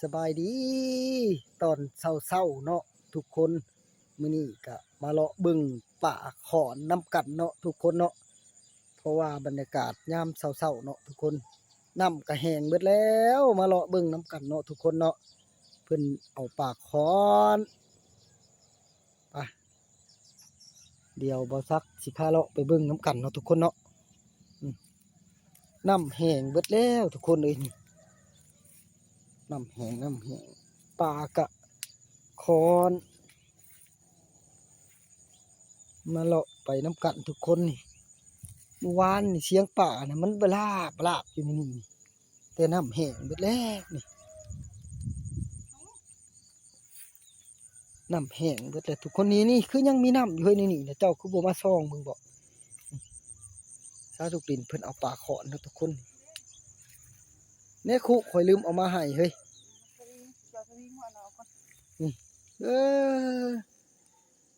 ສະບາຍດີຕອນເຊົ້າໆເນາະທຸກຄົນ, ມື້ນີ້ກະມາເລາະເບິ່ງປາຂອນນຳກັນເນາະທຸກຄົນເນາະ. ເພາະວ່າບັນຍາກາດຍາມເຊົ້າໆເນາະທຸກຄົນ, ນ້ຳກະແຫ້ງເບິດແລ້ວ. ມາເລາະເບິ່ງນຳກັນເນາະທຸກຄົນເນາະ, ເພິ່ນເອົາປາຂອນ ໄປ ດຽວບ່າວສັກຊິພາເລາະໄປເບິ່ງນຳກັນເນາະທຸກຄົນເນາະ. ອືມ ນ້ຳແຫ້ງເບິດແລ້ວທຸກຄົນເອີຍ, ນີ້ ນ້ຳແຫ້ງ ນ້ຳແຫ້ງ ປາກະຂອນ. ມາເລາະໄປນຳກັນທຸກຄົນນີ້. ມື້ວານນີ້ສຽງປານະ ມັນບະລາບບະລາບຢູ່ໃນນີ້, ແຕ່ນ້ຳແຫ້ງເບິດແລ້ວນີ້. ນ້ຳແຫ້ງເບິດແລ້ວທຸກຄົນ. ນີ້ ນີ້ຄືຍັງມີນ້ຳຢູ່ເຮີ້ຍ ໃນນີ້ນະ. ເຈົ້າຄືບໍ່ມາສ່ອງເບິ່ງເບາະ? ສາທຸກດິນເພິ່ນເອົາປາຂອນເນາະທຸກຄົນ. ແນ່ຄຸ ຂ້ອຍລືມເອົາມາໃຫ້ເຮີ້ຍ. ນີ້ ເອີ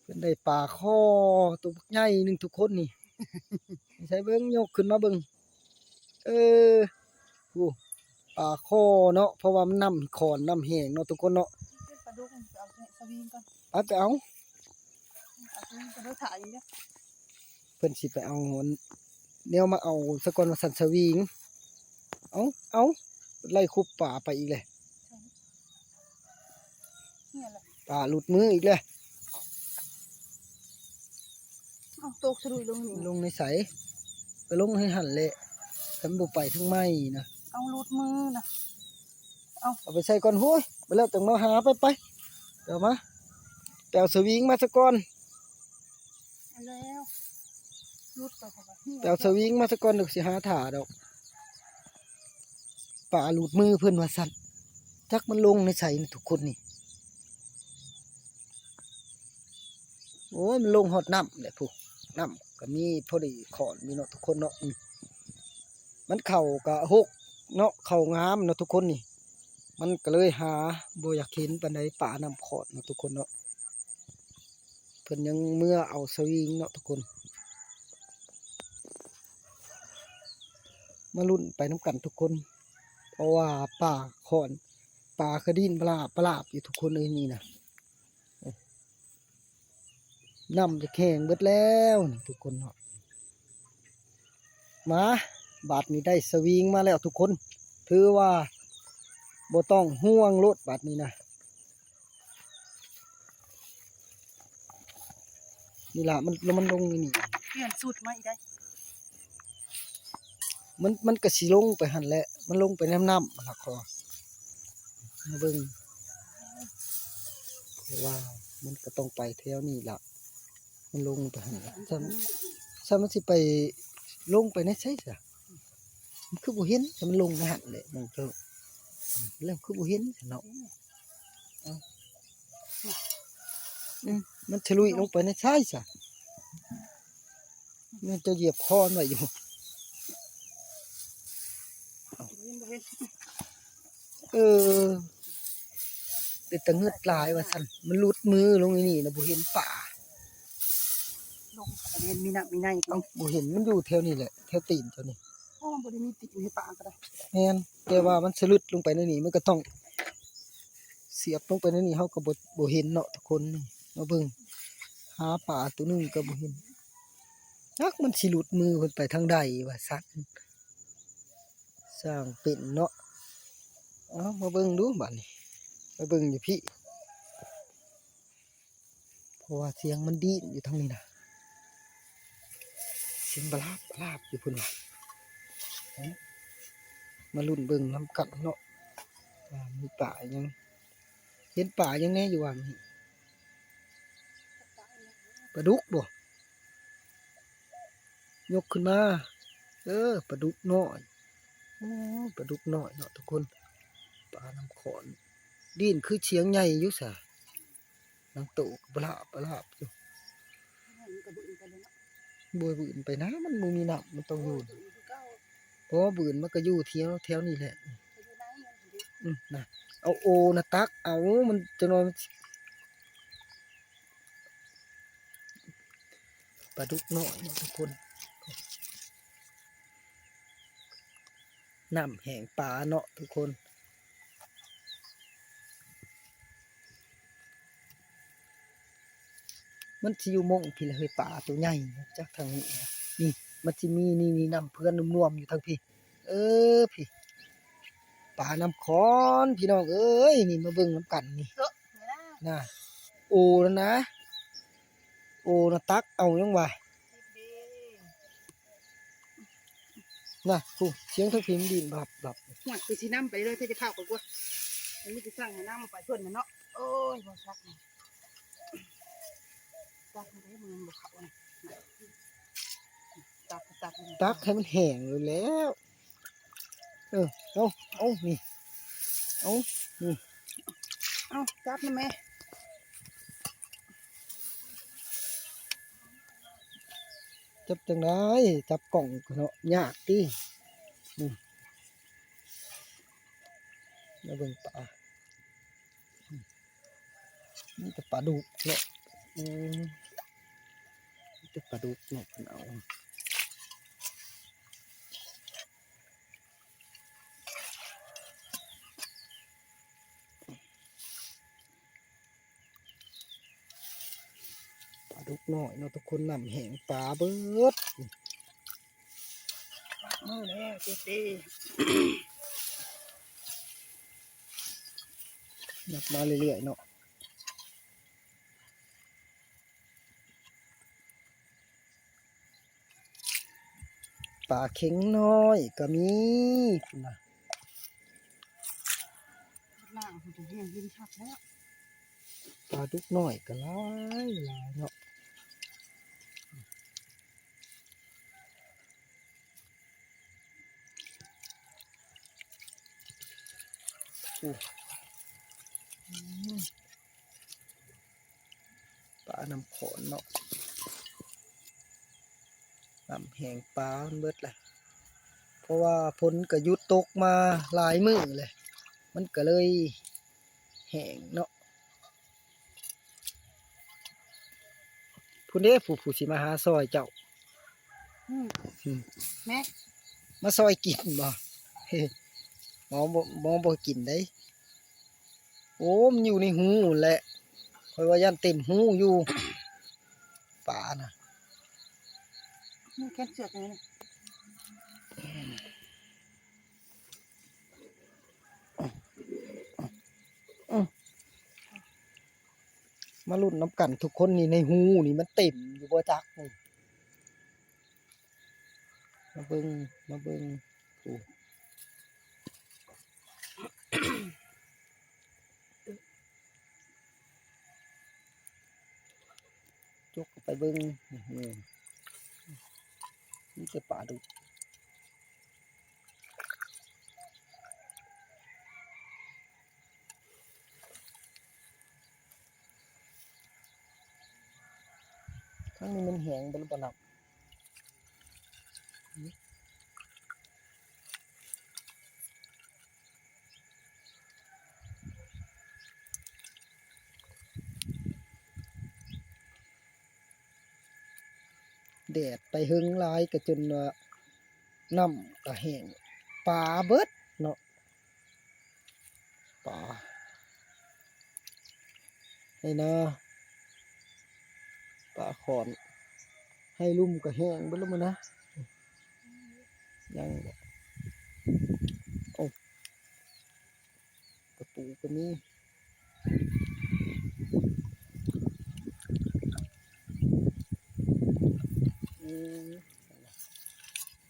ເພິ່ນໄດ້ປາຄໍໂຕບັກໃຫຍ່ໜຶ່ງທຸກຄົນນີ້. ໃສເບິ່ງ ຍົກຂຶ້ນມາເບິ່ງ. ເອີ ໂອ້ ປາຄໍເນາະ, ເພາະວ່າມັນນ້ຳຂອນ ນ້ຳແຫ້ງເນາະທຸກຄົນເນາະ. ປາດຸກ ເອົາສະວິງກ່ອນ ໄປ ໄປເອົາ ເອົາສະວິງກ່ອນ ເດີ ຖ້າຢູ່ເດີ. ເພິ່ນຊິໄປເອົາແນວມາເອົາສາກ່ອນວ່າຊັ້ນ ສະວິງ. ເອົາ ເອົາ ໄລ່ຄຸບປາໄປອີກແລ້ວ. ນີ້ແຫຼະ ປາຫຼຸດມືອີກແລ້ວ. ເອົາ ຕົກສະດຸ້ຍລົງນີ້ ລົງໃນໃສ? ກໍລົງໃນຫັ້ນແຫຼະ, ຄັນບໍ່ໄປທາງໃໝ່ນະ. ເອົາ ຫຼຸດມືນະ. ເອົາ ເອົາໄປໃສ່ກ່ອນ. ໂອ້ຍ ໄປແລ້ວຈັ່ງມາຫາ. ໄປ ໄປ ເອົາມາ ໄປເອົາສະວິງມາສາກ່ອນ. ແລ້ວ ຫຼຸດໄປ ໄປເອົາສະວິງມາສາກ່ອນ ດອກ ຊິຫາຖ້າດອກ. ປາຫຼຸດມືເພິ່ນວ່າຊັ້ນ, ຈັກມັນລົງໃນໃສນະທຸກຄົນນີ້. ໂອ້ຍ ມັນລົງຮອດນ້ຳແຫຼະພຸ້ນ, ນ້ຳກໍມີພໍດີຂອນຢູ່ເນາະທຸກຄົນເນາະ. ອືມ ມັນເຂົ້າກໍຫົກເນາະ, ເຂົ້າງາມເນາະທຸກຄົນນີ້. ມັນກໍເລີຍຫາບໍ່ຢາກເຫັນປານໃດ ປານ້ຳຂອນເນາະທຸກຄົນເນາະ. ເພິ່ນຍັງເມືອເອົາສະວິງເນາະທຸກຄົນ. ມາລຸ້ນໄປນຳກັນທຸກຄົນ, ເພາະວ່າປາຂອນ ປາກະດິ້ນປະຫຼາບປະຫຼາບຢູ່ທຸກຄົນເອີຍ ນີ້ນະ. ນ້ຳຈະແຫ້ງເບິດແລ້ວນີ້ທຸກຄົນເນາະ. ມາ ບາດນີ້ໄດ້ສະວິງມາແລ້ວທຸກຄົນ, ຖືວ່າບໍ່ຕ້ອງຫ່ວງໂລດບາດນີ້ນະ. ນີ້ລະ ມັນ ມັນລົງຢູ່ນີ້ ປ່ຽນຊຸດໃໝ່ໄດ້. ມັນ ມັນກະຊິລົງໄປຫັ້ນແຫຼະ, ມັນລົງໄປນຳນ້ຳຫັ້ນລະ. ຂໍ ມາເບິ່ງ ເພາະວ່າມັນກະຕ້ອງໄປແຖວນີ້ລະ, ມັນລົງໄປຫັ້ນລະ. ຊ້ຳ ຊ້ຳມັນຊິໄປລົງໄປໃນໃສຊະ? ມັນຄືບໍ່ເຫັນ, ແຕ່ມັນລົງໃນຫັ້ນແຫຼະ ມັນກໍ ແລ້ວຄືບໍ່ເຫັນຊະເນາະ. ເອົ້າ ອືມ ມັນທະລຸຍລົງໄປໃນຊາຍຊະ, ແມ່ນເຈົ້າຢຽບຄອນໄວ້ຢູ່. ເອີ ເປັນຕາງຶດຫຼາຍວ່າຊັ້ນ, ມັນຫຼຸດມືລົງອີ່ນີ້ນະ, ບໍ່ເຫັນປາ. ລົງ ເຫັນມີນ້ຳມີໃນ. ເອົ້າ ບໍ່ເຫັນ, ມັນຢູ່ແຖວນີ້ແຫຼະ, ແຖວຕີນເຈົ້ານີ້. ໂອ້ ບໍ່ໄດ້ມີຕີນໃຫ້ປາກໍໄດ້. ແມ່ນ, ແຕ່ວ່າມັນສະລຶດລົງໄປໃນນີ້, ມັນກໍຕ້ອງສຽບລົງໄປໃນນີ້, ເຮົາກໍບໍ່ ບໍ່ເຫັນເນາະທຸກຄົນ. ນີ້ ມາເບິ່ງ, ຫາປາໂຕໜຶ່ງກໍບໍ່ເຫັນ. ຈັກມັນຊິຫຼຸດມືເພິ່ນໄປທາງໃດວ່າຊັ້ນ. ຊ່າງເປັນເນາະ. ເອົາ ມາເບິ່ງດູບາດນີ້, ມາເບິ່ງຢູ່ພີ້. ເພາະວ່າສຽງມັນດີ້ນຢູ່ທາງນີ້ນະ, ສຽງບະລາບບະລາບຢູ່ພຸ້ນວ່າ. ເອົ້າ ມາລຸ້ນເບິ່ງນຳກັນເນາະ ວ່າມີປາອີ່ຫຍັງ, ເຫັນປາອີ່ຫຍັງແດ່ຢູ່ຫວ່າງນີ້. ປາດຸກບໍ່? ຍົກຂຶ້ນມາ. ເອີ ປາດຸກນ້ອຍ. ໂອ້ ປາດຸກນ້ອຍເນາະທຸກຄົນ, ປານ້ຳຂອນ. ດີ້ນຄືສຽງໃຫຍ່ຢູ່ຊະ. ນາງໂຕກໍບະລາບບະລາບຢູ່. ມັນກໍບືນໄປແລ້ວເນາະ. ບໍ່ບືນໄປນະ, ມັນບໍ່ມີນ້ຳ, ມັນຕ້ອງຢູ່. ໂອ້ຍ ບືນຄືເກົ່າ. ບໍ່ບືນ, ມັນກໍຢູ່ແຖວ ແຖວນີ້ແຫຼະ. ກໍຢູ່ໃນມັນຫັ້ນເດ. ອືມ ນະ ເອົາໂອນະຕັກເອົາ, ມັນ ຈັກໜ່ອຍມັນ ປາດຸກນ້ອຍເນາະທຸກຄົນ. ນ້ຳແຫ້ງປາເນາະທຸກຄົນ. ມັນຊິຢູ່ມົ້ງພີ້ລະເຮີ້ຍ ປາໂຕໃຫຍ່ ຈັກທາງນີ້ນະ. ນີ້ ມັນຊິມີ ນີ້ ນີ້ ນ້ຳເພື່ອນນວມໆຢູ່ທາງພີ້. ເອີ ພີ້ ປານ້ຳຂອນ ພີ່ນ້ອງເອີຍ. ນີ້ ມາເບິ່ງນຳກັນນີ້ ເອີ ນະ ໂອນະ ໂອນະ ຕັກເອົາຫຍັງວະ. ນະ ຜູ້ ສຽງທາງພີ້ມັນດິນບັບໆ. ໂອ້ຍ ຄືຊິນຳໄປເລີຍ ເທຈະເຂົ້າກ່ອນກວ່າ. ມັນມີແຕ່ສັ່ງໃຫ້ນຳໄປເພິ່ນນະເນາະ. ໂອ້ຍ ບໍ່ຊັກ ຕັກໃຫ້ມັນບໍ່ເຂົ້ານະ ຕັກ ຕັກ ຕັກໃຫ້ມັນແຫ້ງໂລດແລ້ວ. ເອີ ເອົາ ເອົາ ນີ້ ເອົາ ນີ້ ເອົາ ຈັບນຳແມ່. ຈັບຈັ່ງໃດ? ຈັບກ້ອງເນາະ ຍາກຕິ. ອືມ ມາເບິ່ງປາ ອືມ ມີແຕ່ປາດຸກເນາະ. ອືມ ມີແຕ່ປາດຸກເນາະ ເພິ່ນເອົາ. ປາດຸກນ້ອຍເນາະທຸກຄົນ ນ້ຳແຫ້ງປາເບິດ. ປາກມືແລ້ວເຕັດເດ້ ຍັບມາເລື້ອຍໆເນາະ. ປາເຂັງນ້ອຍກໍມີພຸ້ນນະ. ລ້າງພຸ້ນ ແຫ້ງດິນຄັກແລ້ວ. ປາດຸກນ້ອຍກໍຫຼາຍ ຫຼາຍເນາະ. ໂອ້ ອືມ ປານ້ຳຂອນເນາະ ນ້ຳແຫ້ງປາມັນເບິດແຫຼະ ເພາະວ່າຝົນກໍຢຸດຕົກມາຫຼາຍມື້ແຫຼະ ມັນກໍເລີຍແຫ້ງເນາະ. ພຸ້ນເດ້ ຜູ້ ຜູ້ຊິມາຫາຊ່ອຍເຈົ້າ. ອືມ ອືມ ແມ່ ມາຊ່ອຍກິນບໍ່? ໝໍບໍ່ ໝໍບໍ່ກິນເດ້. ໂອ້ ມັນຢູ່ໃນຮູຫັ້ນແຫຼະ ຂ້ອຍວ່າຢ້ານເຕັມຮູຢູ່ ປານະ. ມັນແຂນເຊືອກນີ້ນະ. ມາລຸ້ນນຳກັນທຸກຄົນນີ້ ໃນຮູນີ້ມັນເຕັມຢູ່ບໍ່ຈັກນີ້. ມາເບິ່ງ ມາເບິ່ງ ໂອ້ ຈົກເຂົ້າໄປເບິ່ງ ນີ້ ມີແຕ່ປາດຸກ. ທາງນີ້ມັນແຫ້ງເບິດແລ້ວບໍ່ນ້ຳ? ແດດໄປເຫິງຫຼາຍກໍຈົນວ່ານ້ຳກໍແຫ້ງ ປາເບິດເນາະ ປາ ໄຮ່ນາ ປາຂອນ ໄຮ່ລຸ່ມກໍແຫ້ງເບິດແລ້ວມື້ນະ ຍັງບໍ່ ໂອ້ ກະປູກໍມີ ອືມ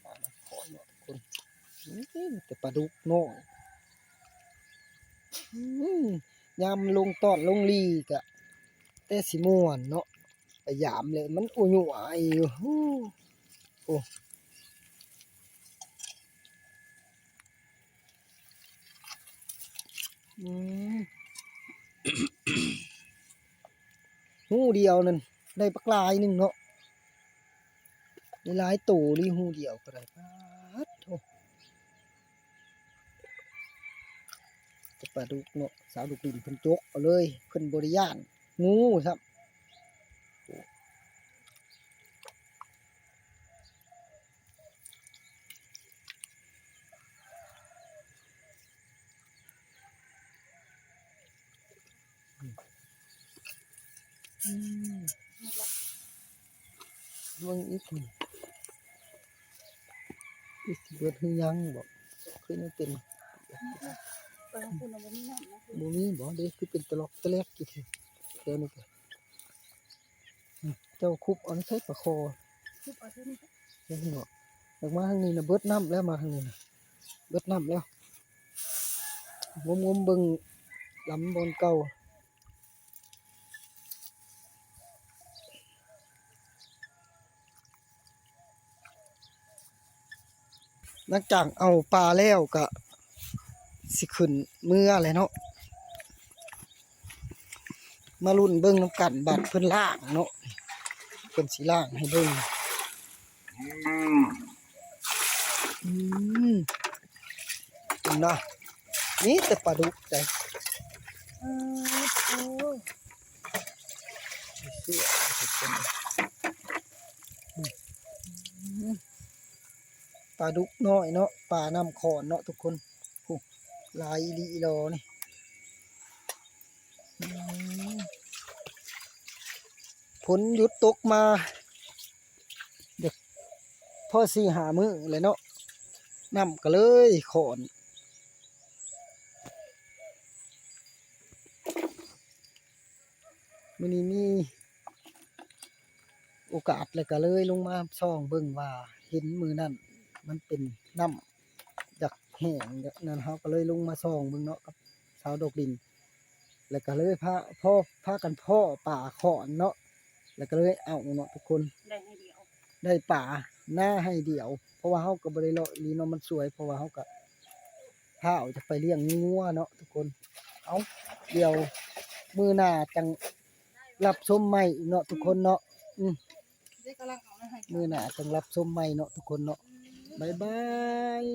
ປານ້ຳຂອນເນາະທຸກຄົນ ນີ້ແຕ່ປາດຸກນ້ອຍ ອືມ ຍາມລົງຕອນລົງຫຼີກະ ແຕ່ຊິມ່ວນເນາະ ໄປຢາມແລ້ວມັນອຸຍຸອາຍຢູ່ ໂອ້ ອືມ ຮູດຽວນັ້ນໄດ້ບັກຫຼາຍໜຶ່ງເນາະ ໄດ້ຫຼາຍໂຕເລີຍ ຮູດຽວກໍໄດ້ ປາດໂທ້ ແຕ່ປາດຸກເນາະ ສາວດຸກດິນເພິ່ນຈົກເອົາເລີຍ ເພິ່ນບໍ່ໄດ້ຢ້ານງູຊ້ຳ. ອືມ ອືມ ໝົດລະ ເບິ່ງອີກນີ້ ອີກຊິເບິດຫຼືຍັງບໍ? ຄືຍັງເປັນ ໄປທາງພຸ້ນນະ ບໍ່ມີນ້ຳນະ ບໍ່ມີບໍ? ເດ້ ຄືເປັນຕະຫຼອກຕະແຫຼກຢູ່ແຖວນີ້ກະ ເຈົ້າຄຸບເອົາໃສ່ປາຄໍ ຄຸບເອົາໃສ່ນີ້ ເຫັນບໍ່? ອອກມາທາງນີ້ນະ ເບິດນ້ຳແລ້ວ ມາທາງນີ້ນະ ເບິດນ້ຳແລ້ວ ງົມໆເບິ່ງລຳບ່ອນເກົ່າ. ຫຼັງຈາກເອົາປາແລ້ວກະຊິຂຶ້ນເມືອແຫຼະເນາະ ມາລຸ້ນເບິ່ງນຳກັນ ບາດເພິ່ນລ້າງເນາະ ເພິ່ນຊິລ້າງໃຫ້ເບິ່ງ. ອືມ ເຫັນບໍ່? ມີແຕ່ປາດຸກໄດ໋ ເອີ ໂອ້ ປາດຸກນ້ອຍເນາະ ປານ້ຳຂອນເນາະທຸກຄົນ ໂອ້ ຫຼາຍອີ່ຫຼີອີ່ຫຼໍນີ້. ອືມ ຝົນຢຸດຕົກມາ ຢາກພໍສີ່ຫ້າມື້ແຫຼະເນາະ ນ້ຳກະເລີຍຂອນ. ມື້ນີ້ມີໂອກາດ ແລ້ວກະເລີຍລົງມາສ່ອງເບິ່ງວ່າ ເຫັນມື້ນັ້ນມັນເປັນນ້ຳ ຢາກແຫ້ງ ຢາກນັ້ນ ເຮົາກະເລີຍລົງມາສ່ອງເບິ່ງເນາະ ກັບສາວດອກດິນ ແລ້ວກະເລີຍພາ ພໍ ພາກັນພໍ້ປາຂອນເນາະ ແລ້ວກະເລີຍເອົາເນາະທຸກຄົນ ໄດ້ໄຮ່ດຽວ ໄດ້ປາໜ້າໄຮ່ດຽວ ເພາະວ່າເຮົາກະບໍ່ໄດ້ເລາະອີ່ຫຼີເນາະ ມັນສວຍ ເພາະວ່າເຮົາກະ ພາອອກຈາກໄປລ້ຽງງົວເນາະທຸກຄົນ. ເອົາ ດຽວມື້ໜ້າຈັ່ງຮັບຊົມໃໝ່ເນາະທຸກຄົນເນາະ ອືມ ມື້ໜ້າຈັ່ງຮັບຊົມໃໝ່ເນາະທຸກຄົນເນາະ ບາຍບາຍ.